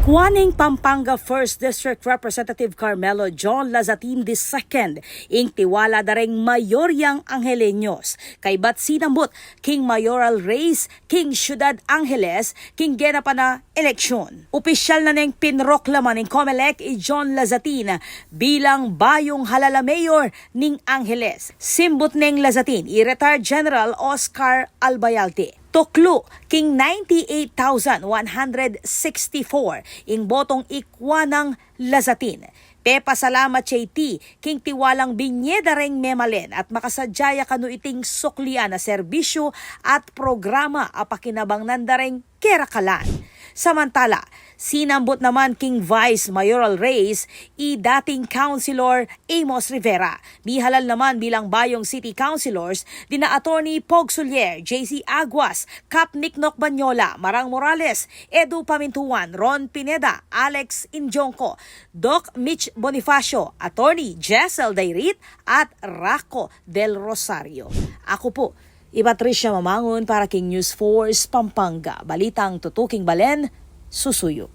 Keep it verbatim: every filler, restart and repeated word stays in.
Kua ning Pampanga First District Representative Carmelo John Lazatin the second ing tiwala da reng mayoryang Angeleños, kaybat sinambut king mayoral race king Ciudad Angeles king genapan a eleksyon. Opisyal na neng pinroklama ning Comelec i John Lazatin bilang bayung halala mayor ning Angeles. Simbut neng Lazatin i retired General Oscar Albayalde. Tuklu king ninety-eight thousand one hundred sixty-four ing botong ikua nang Lazatin. Pepasalamat ya iti king tiwalang binye da reng memalen at makasadya ya kanu iting suklian a serbisyu at programa a pakinabangnan da reng kerakalan. Samantala, sinambut naman king vice mayoral race i dating Councilor Amos Rivera. Mihalal naman bilang bayung city councilors dina Attorney Pog Sulier, J C Aguas, Kap Niknok Banyola, Marang Morales, Edu Pamintuan, Ron Pineda, Alex Injonco, Doc Mitch Bonifacio, Attorney Jessel Dairit, at Raco Del Rosario. Aku pu i Patricia Mamangun para king News Force Pampanga. Balitang tutuking balen, susuyu.